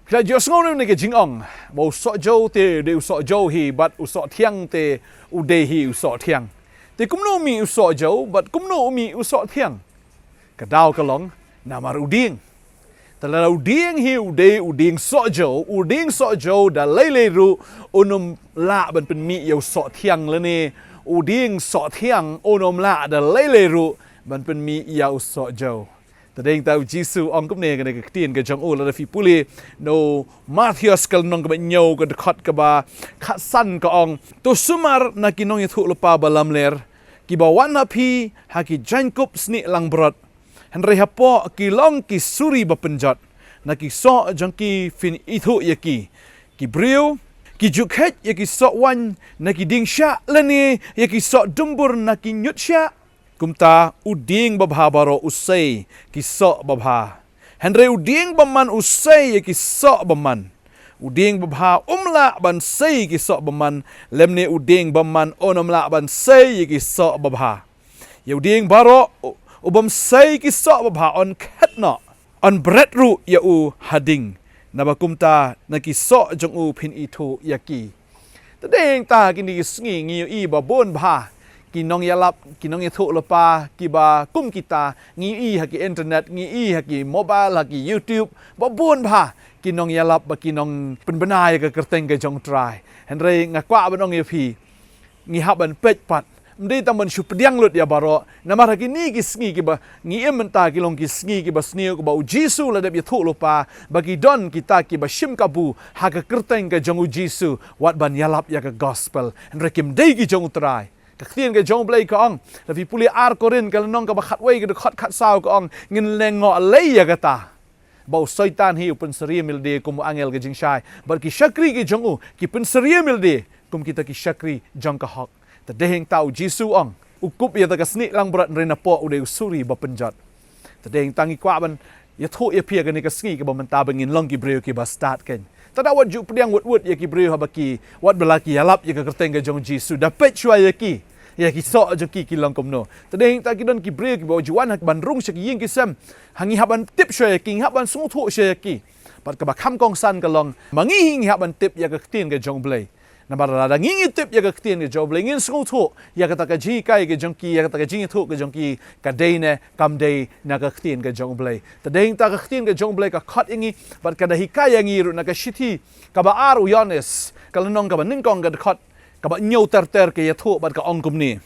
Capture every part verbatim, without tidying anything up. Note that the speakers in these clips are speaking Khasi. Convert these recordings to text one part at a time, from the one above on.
Phi la ju sngew ne ka jingong ba u soh jew te u dei u soh jew hi, bad u soh thiang te u dei hi u soh thiang. Te kumno u mih u soh jew bad kumno u mih u soh thiang? Ka daw ka long, namar u dieng. Te lada u dieng hi u dei u dieng soh jew, u dieng soh jew da lei lei ruh un ym lah ban pynmih ïa u soh thiang, lane u dieng soh thiang un ym lah da lei lei ruh ban pynmih ïa u soh jew. Te dei nangta u Jisu u ong kumne ha kane ka ktien ka jong u, lada phi pule na u Mathaios ka lynnong kaba hynñiew ka dkhot kaba khatsan ka ong: To sumar na ki nongïathuhlypa balamler kiba wan ha phi ha ki jaiñkup snieh langbrot, hynrei hapoh ki long ki suri bapynjot. Na ki soh jong ki phin ithuh ïa ki. Ki briew ki ju kheit ïa ki soh waiñ na ki dieng shiah, lane ïa ki soh dumbur na ki ñiut shiah. Kumta u dieng babha baroh u sei ki soh babha, hynrei u dieng bymman u sei ïa ki soh bymman. U dieng babha um lah ban sei ïa ki soh bymman, lymne u dieng bymman un ym lah ban sei ïa ki soh babha. Ïa u dieng baroh u, u bym sei ki soh babha yn khet noh, yn bret ruh ïa u ha ding. Naba kumta na ki soh jong u phin ithuh ïa ki. Te dei nangta kine ki sngi ngi ïohi ba bun bha ki nongïalap, ki nongïathuhlypa kiba kum kita, ngi ïohi ha ki internet, ngi ïohi ha ki mobile, ha ki YouTube, ba bun bha ki nongïalap, ba ki nongpynbna ïa ka kyrteng ka jong u Trai. Hynrei nga kwah ban ong ïa phi, ngi hap ban peit pat. Ym dei tang ban shu pdiang lut ïa baroh. Namar ha kine ki sngi kiba ngi im mynta ki long ki sngi kiba sniew, kiba u Jisu la dep ïathuhlypa, ba ki don kita kiba shim kabu ha ka kyrteng ka jong u Jisu, wat ban ïalap ïa ka gospel. Hynrei kim dei ki jong u Trai. Ka ktien ka jong u Blei ka ong, lada phi pule ar Korinth ka lynnong kaba khatwei ka dkhot khatsaw ka ong, ngin lyngngoh lei ïa kata. Ba u Soitan hi u pynsyriem ïalade kum u angel ka jingshai, bad ki shakri ki jong u ki pynsyriem ïalade kum kita ki shakri jong ka hok. Te dei nangta u Jisu u ong, u kup ïa kata ka snieh langbrot, hynrei napoh u dei u suri bapynjot. Te dei nangta ngi kwah ban ïathuh ïa phi ha kane ka sngi kaba mynta ba ngin long ki briew kiba stad kein. Te da wat ju pdiang wut wut ïa ki briew haba ki, wat ba la ki ïalap ïa ka kyrteng ka jong u Jisu. Da peit shuwa ïa ki, ïa ki soh jong ki ki long kumno. Te dei nangta ki don ki briew kiba ju wan ha ban rung sha ki ïing ki sem. Ha, ngi hap ban tip shuwa ïa ki, ngi hap ban sngewthuh shuwa ïa ki. Bad kaba kham kongsan ka long, ma ngi hi ngi hap ban tip ïa ka ktien ka jong u Blei. Namar lada ngi ngi tip ïa ka ktien ka jong u Blei, ngin sngewthuh ïa kata ka jinghikai ka jong ki, ïa kata ka jingïathuh ka jong ki, ka dei ne kam dei na ka ktien ka jong u Blei. Te dei nangta ka ktien ka jong u Blei ka khot ïa ngi, bad ka da hikai ïa ngi ruh na ka shithi kaba ar u Ïoannis, ka lynnong kaba nyngkong ka dkhot kaba hynñiew ter ter, ka ïathuh bad ka ong kumne: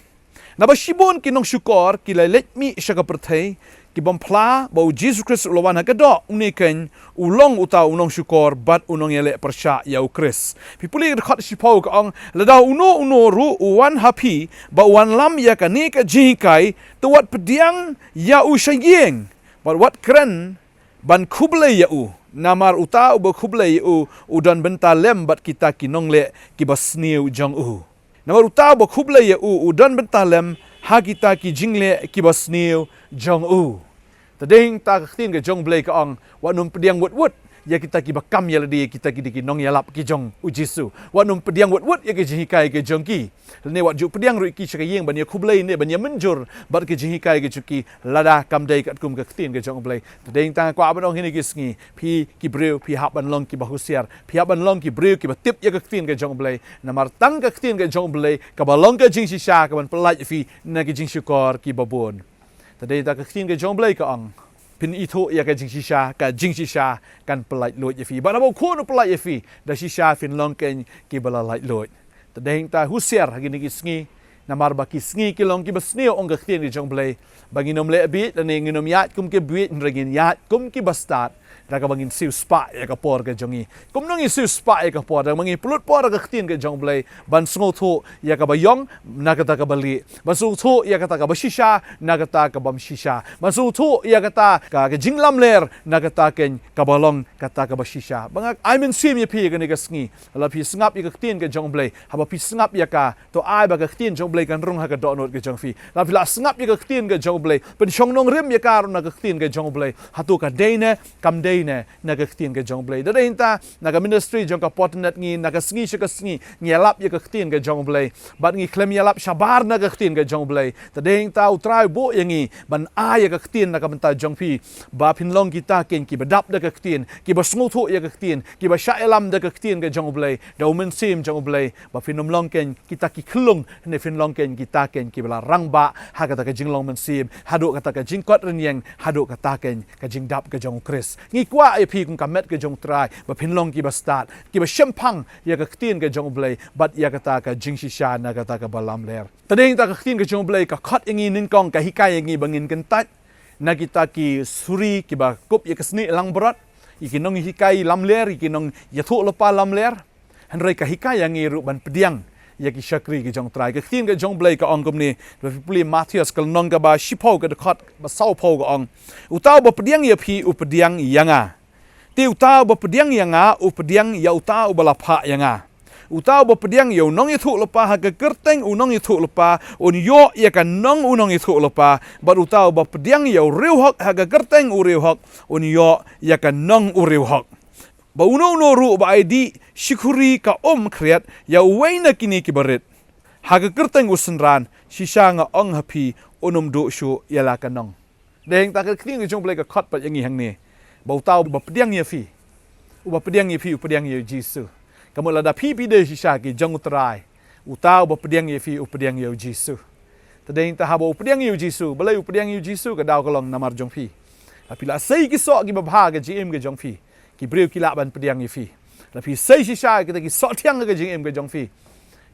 Naba shibun ki nongshukor ki la leit mih sha ka pyrthei, ki bym phla ba u Jisu Khrist u la wan ha ka doh, une kein u long uta u nongshukor bad u nongïaleh pyrshah ïa u Khrist. Phi pule ka dkhot shiphew ka ong: Lada uno uno ruh u wan ha phi ba u wanlam ïa kane ka jinghikai, to wat pdiang ïa u sha ïing, bad wat kren ban khublei ïa u. Namar uta uba khublei ïa u, u don bynta lem bad kita ki nongleh kiba sniew jong u. Namar uta uba khublei ïa u, u don bynta lem ha kita ki jingleh kiba sniew jong u. Te dei nangta ka ktien ka jong u Blei ka ong, wat nym pdiang wut wut ïa kita kiba kam ïalade, kita ki dei ki nongïalap ki jong u Jisu. Wat nym pdiang wut wut ïa ki jinghikai ki jong ki. Lane wat ju pdiang ruh ïa ki sha ka ïing ban ïakhublei ne ban ïamynjur bad ki jinghikai ki jong ki, lada kam dei katkum ka ktien ka jong u Blei. Te dei nangta nga kwah ban ong ha kine ki sngi, phi ki briew phi hap ban long kiba husiar, phi hap ban long ki briew kiba tip ïa ka ktien ka jong u Blei. Namar tang ka ktien ka jong u Blei kaba long ka jingshisha kaban pyllait ïa phi na ki jingshukor kiba bun. Te dei nangta ka ktien ka jong u Blei ka ong, phin ithuh ïa ka jingshisha, ka jingshisha kan pyllait luid ïa phi. Bad haba u Khun u pyllait ïa phi, da shisha phin long kein kiba la lait luid. Te dei nangta husiar ha kine ki sngi, namar ba ki sngi ki long kiba sniew, ong ka ktien ka jong u Blei, ba ngin ym leh bieit, lane ngin ym ïaid kum ki bieit, hynrei ngin ïaid kum kiba stad, da kaba ngin siewspah ïa ka por ka jong ngi. Kumno ngin siewspah ïa ka por? Da kaba ngin pynlut por ha ka ktien ka jong u Blei ban sngewthuh ïa kaba ïong na kata kaba lieh, ban sngewthuh ïa kata kaba shisha na kata ka bym shisha, ban sngewthuh ïa kata ka, ka jinglamler na kata kein kaba long kata kaba shisha. Ba nga ai mynsiem ïa phi ha kane ka sngi, lada phi sngap ïa ka ktien ka jong u Blei, haba phi sngap ïa ka, to ai ba ka ktien jong u Blei kan rung ha ka dohnud ka jong phi. Lada phi la sngap ïa ka ktien ka jong U Blei, pynshong nongrim ïa ka ruh na ka ktien ka jong U Blei, hato ka dei ne kam dei ne na ka ktien ka jong U Blei. Te dei hangta na ka ministry jong ka Potternet ngi, na ka sngi sha ka sngi ngi ïalap ïa ka ktien ka jong U Blei, bad ngi khlem ïalap shabar na ka ktien ka jong U Blei. Te dei hangta U Trai u buh ïa ngi ban ai ïa ka ktien na ka bynta jong phi, ba phin long kita kein kiba dap da ka ktien, kiba sngewthuh ïa ka ktien, kiba shah ïalam da ka ktien ka jong U Blei, da U Mynsiem jong U Blei, ba phin ym long kein kita ki khyllung, ne phin long kein kita kein kiba la rangbah ha kata ka jinglong mynsiem, haduh kata ka jingkot rynïeng, haduh kata kein ka jingdap ka jong U Khrist. Ngi kwah ïa phi kum ka met ka jong U Trai, ba phin long kiba stad, kiba shemphang ïa ka ktien ka jong U Blei, bad ïa kata ka jingshisha na kata kaba lamler. Te dei hangta ka ktien ka jong U Blei ka khot ïa ngi nyngkong, ka hikai ïa ngi ba ngin kyntait na kita ki suri kiba kup ïa ka snieh langbrot, ïa ki nonghikai lamler, ïa ki nongïathuhlypa lamler. Hynrei ka hikai ïa ngi ruh ban pdiang ïa ki shakri ki jong U Trai. Ka ktien ka jong U Blei ka ong kumne, lada phi pule Mathaios ka lynnong kaba shiphew ka dkhot ba sawphew ka ong: Uta uba pdiang ïa phi u pdiang ïa nga. Te uta uba pdiang ïa nga u pdiang ïa uta uba la phah ïa nga. Uta uba pdiang ïa u nongïathuhlypa ha ka kyrteng u nongïathuhlypa un ïoh ïa ka nong u nongïathuhlypa, bad uta uba pdiang ïa u riewhok ha ka kyrteng u riewhok un ïoh ïa ka nong u riewhok. Ba uno uno ruh uba ai dih shi khuri ka um khriat ïa uwei na kine kiba rit ha ka kyrteng u synran, shisha nga ong ha phi, un ym duh shuh ïa la ka nong. Dei hangta ka ktien ka jong U Blei ka khot pat ïa ngi hangne, ba uta uba pdiang ïa phi, uba pdiang ïa phi u pdiang ïa U Jisu. Ka mut lada phi phi dei shisha ki jong U Trai, uta uba pdiang ïa phi u pdiang ïa U Jisu. Te dei hangta haba u pdiang ïa U Jisu, balei u pdiang ïa U Jisu? Ka daw ka long namar jong phi. Lada phi la sei ki soh kiba bha ha ka jingim ka jong phi, ki briew ki lah ban pdiang ïa phi. Lada phi sei shisha kita ki soh thiang ha ka jingim ka jong phi,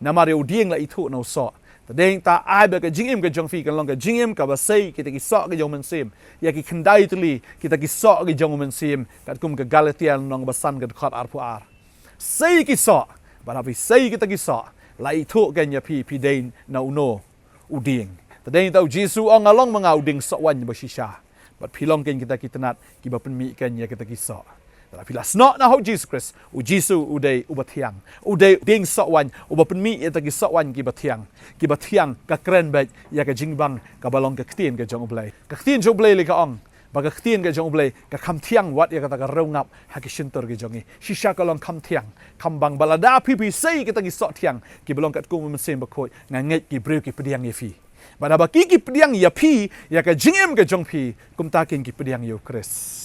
namar ïa u dieng la ithuh na u soh. Te dei hangta ai ba ka jingim ka jong phi kan long ka jingim kaba sei kita ki soh ka jong U Mynsiem, ïa ki khyndai tylli kita ki soh ka jong U Mynsiem, katkum ka Galatia lynnong ba san ka dkhot arphew ar. Sei ki soh, bad haba phi sei kita ki soh, la ithuh kein ïa phi, phi dei na uno u dieng. Te dei hangta U Jisu u ong, nga long ma nga u dieng soh waiñ ba shisha, bad phi long kein kita ki tnat kiba pynmih kein ïa kita ki soh. Lada phi la snoh na ha U Jisu Khrist, U Jisu u dei uba thiang, u dei dieng soh waiñ uba pynmih ïa kita ki soh waiñ kiba thiang, kiba thiang ka kren beit ïa ka jingbang kaba long ka ktien ka jong U Blei. Ka ktien jong U Blei lei ka ong ba ka ktien ka jong U Blei ka kham thiang wat ïa kata ka riew ngap ha ki shyntur ki jong ngi. Shisha ka long kham thiang, kham bang. Bad lada phi phi sei kita ki soh thiang kiba long katkum U Mynsiem Bakhuid, nga ngeit ki briew ki pdiang ïa phi. Bad haba ki ki pdiang ïa phi, ïa ka jingim ka jong phi, kumta kein ki pdiang ïa U Khrist.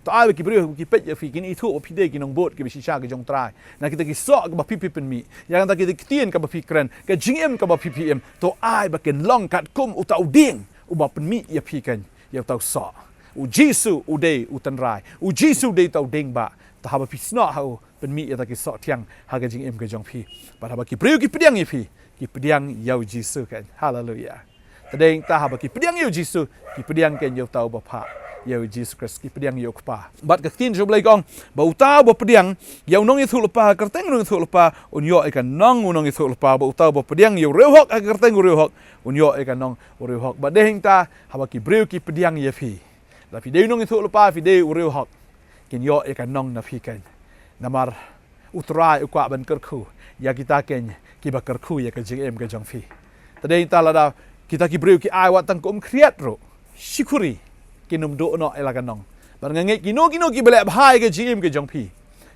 To ai ba ki briew ki peit ïa phi kin ithuh ba phi dei ki nongbud kiba shisha ki jong U Trai. Na kita ki soh kiba phi phi pynmih, ïa kata kita ki ktien kiba phi kren, ka jingim kaba phi phi im, to ai ba kin long katkum uta u dieng uba pynmih ïa phi kein ïa uta u soh. U Jisu u dei u tynrai, U Jisu u dei uta u dieng bah. Te haba phi snoh ha u, pynmih ïa kita ki soh thiang ha ka jingim ka jong phi. Bad haba ki briew ki pdiang ïa phi, ki pdiang ïa U Jisu kein. Haleluia. Te dei hangta haba ki pdiang ïa U Jisu, ki pdiang kein ïa uta uba phah, ïa U Jisu Khrist, ki pdiang ïa U Kpa. Bad ka ktien jong U Blei ka ong ba uta uba pdiang ïa u nongïathuhlypa ha ka kyrteng u nongïathuhlypa un ïoh ïa ka nong u nongïathuhlypa, bad uta uba pdiang ïa u riewhok ha ka kyrteng u riewhok un ïoh ïa ka nong u riewhok. Bad dei hangta haba ki briew ki pdiang ïa phi, lada phi dei u nongïathuhlypa, phi dei u riewhok, kin ïoh ïa ka nong na phi kein. Namar U Trai u kwah ban kyrkhu ïa kita kein kiba kyrkhu ïa ka jingim ka jong phi. Te dei hangta lada kita ki briew ki ai wat tang ka um khriat ruh, shi khuri, kin ym duh noh ïa la ka nong. Bad nga ngeit kino kino kiba leh bha ïa ka jingim ka jong phi,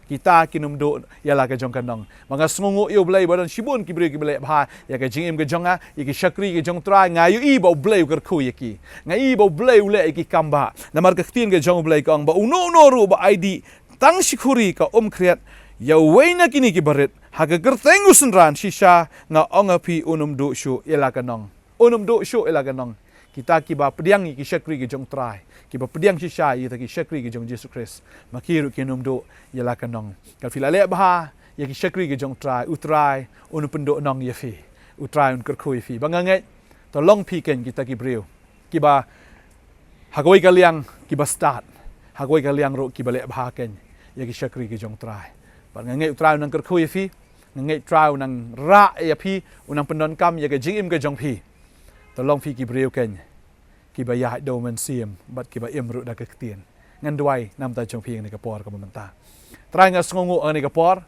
kita kin ym duh ïa la ka jong ka nong. Ba nga sngewnguh ïa U Blei ba don shibun ki briew kiba leh bha ïa ka jingim ka jong nga, ïa ki shakri ki jong U Trai, nga ïohi ba U Blei u kyrkhu ïa ki. Nga ïohi ba U Blei u leh ïa ki kam bah. Namar ka ktien ka jong U Blei ka ong ba uno uno ruh uba ai dih tang shi khuri ka um khriat ïa uwei na kine kiba rit ha ka kyrteng u synran, shisha nga ong ha phi, un ym duh shuh ïa la ka nong. Un ym duh shuh ïa la ka nong. Kita kiba pdiang ïa ki shakri ki jong U Trai, kiba pdiang shisha ïa kita ki shakri ki jong U Jisu Khrist, ma ki ruh kin ym duh ïa la ka nong. Lada phi la leh bha ïa ki shakri ki jong U Trai, U Trai un pynduh nong ïa phi. U Trai un kyrkhu ïa phi. Ba nga ngeit to long phi kein kita ki briew kiba ha kawei ka liang kiba stad, ha kawei ka liang ruh kiba leh bha kein ïa ki shakri ki jong U Trai. Bad nga ngeit U Trai u nang kyrkhu ïa phi. Nga ngeit U Trai u nang rah ïa phi, u nang pyndonkam ïa ka jingim ka jong phi. To long phi ki briew kein kiba ïaid da U Mynsiem bad kiba im ruh da ka ktien. Ngan duwai na ka bynta jong phi ha kane ka por kaba mynta. Trai, nga sngewnguh ha kane ka por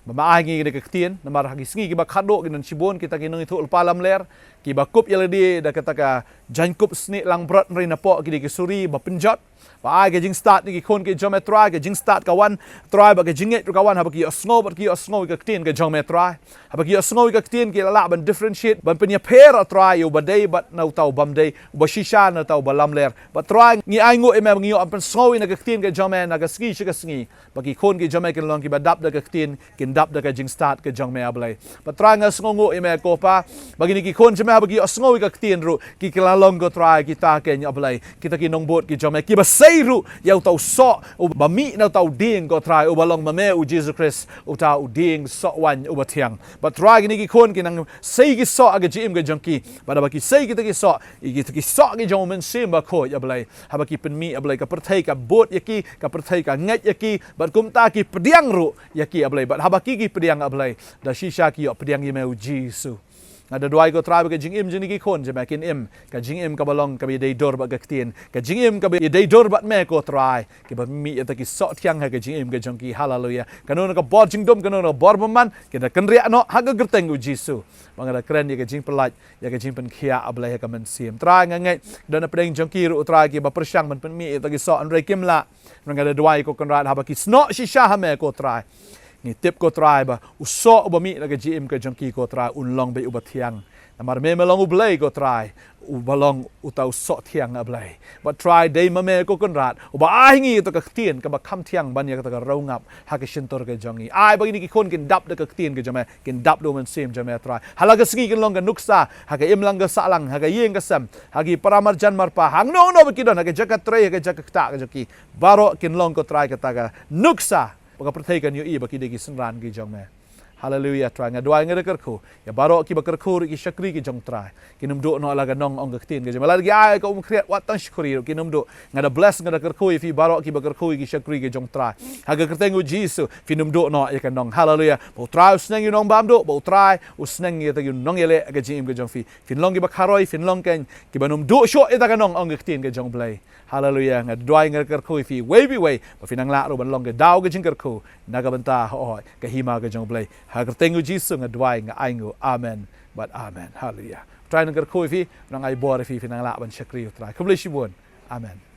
Ba ma ai ngi kane ka ktien, namar ha ki sngi kiba khadduh ki don shibun kita ki nongïathuhlypa lamler kiba kup ïa lade da kata ka jaiñkup snieh langbrot, hynrei napoh ki dei ki suri ba pynjot. Ba ai ka jingstad na ki khun ki jong me Trai, ka jingstad ka wan Trai, bad ka jingngeit ruh ka wan haba ki ïohsngew, bad ki ïohsngew ïa ka ktien ka jong me Trai. Haba ki ïohsngew ïa ka ktien ki la lah ban differentiate, ban pynïapher, ah Trai, ïa uba dei bad na uta u bym dei, uba shisha na uta uba lamler. Bad Trai, ngi ainguh ïa me ba ngi ïoh ban pynsngew ïa ka ktien ka jong me na ka sngi sha ka sngi. Ba ki khun ki jong me kin long kiba dap da ka ktien, kin dap da ka jingstad ka jong me, ah Blei. Bad Trai, nga sngewnguh ïa me ko Pa, ba kine ki khun jong me haba ki ïohsngew ïa ka ktien ruh, ki, ki la long ko Trai kita ken, ah Blei, kita ki nongbud ki jong me kiba sei ruh ïa uta u soh uba mih na uta u dieng ko Trai, uba long ma me, U Jisu Khrist, uta u dieng soh waiñ uba thiang. Bad Trai, kine ki khun ki nang sei ki soh ha ka jingim ka jong ki. Bad haba ki sei kita ki soh, ïa kita ki soh ki jong U Mynsiem Bakhuid, ah Blei, haba ki pynmih, ah Blei, ka pyrthei ka bud ïa ki, ka pyrthei ka ngeit ïa ki, bad kumta ki pdiang ruh ïa ki, ah Blei. Bad haba ki, ki pdiang, ah Blei, da shisha ki ïoh pdiang ïa me, U Jisu. Nga da duwai ko Trai ba ka jingim jong kine ki khun jong me kin im ka jingim kaba long kaba ïadei dur bad ka ktien, ka jingim kaba ïadei dur bad me ko Trai, kiba mih ïa kita ki soh thiang ha ka jingim ka jong ki. Haleluia. Kano kano ka bor jingdum, kano kano ka bor bymman, kin da kynriah noh ha ka kyrteng U Jisu. Ba nga da kren ïa ka jingpyllait, ïa ka jingpynkhiah, ah Blei, ha ka mynsiem. Trai, nga ngeit don hapdeng jong ki ruh Trai kiba pyrshang ban pynmih ïa kita ki soh, hynrei kim lah. Nga da duwai ko Kynrad, haba ki snoh shisha ha me ko Trai, ngi tip ko Trai ba u soh uba mih na ka jingim ka jong ki ko Trai un long beit uba thiang. Namar me, me long U Blei ko Trai, uba long uta u soh thiang, ah Blei. Bad Trai, dei ma me ko Kynrad uba ai ngi ïa kata ka ktien kaba kham thiang ban ïa kata ka rangap ha ka shyntur ka jong ngi. Ai ba kine ki khun kin dap da ka ktien ka jong me, kin dap da U Mynsiem jong me Trai. Ha la ka sngi kin long ka nuksa ha ka imlang ka sahlang, ha ka ïing ka sem, ha ki para marjan marpa, hangno hangno ba ki don, ha ka jaka trei, ha ka jaka ktah ka jong ki, baroh kin long ko Trai kata ka nuksa ba ka pyrthei kan ïohi ba ki dei ki synran ki jong me. Haleluia Trai, nga duwai, nga da kyrkhu ïa baroh kiba kyrkhu ruh, ki shakri ki jong Trai. Kin ym duh noh la ka nong, ong ka ktien ka jong me. Lada ki ai ka um khriat wat tang shakri ruh kin ym duh. Nga da bless, nga da kyrkhu ïa phi baroh kiba kyrkhu ïa ki shakri ki jong Trai, ha ka kyrteng U Jisu, phin ym duh noh ïa ka nong. Haleluia. Ba U Trai u sneng ïa u nongbamduh, ba U Trai u sneng ïa kita ki nongïaleh ha ka jingim ka jong phi. Phin long kiba kharoi, phin long ken kiban ym duh shuh ïa kata ka nong, ong ka ktien ka jong U Blei. Haleluia. Nga da duwai, nga da kyrkhu ïa phi iwei pa iwei ba phin nang lah ruh ban long ka daw ka jingkyrkhu na ka bynta, hooid, ka hima ka jong U Blei. Ha ka kyrteng U Jisu nga duwai, nga ainguh. Amen bad amen. Haleluia. U Trai un nang kyrkhu ïa phi, un nang ai bor ïa phi, phin nang lah ban shakri U Trai. Khublei shibun. Amen.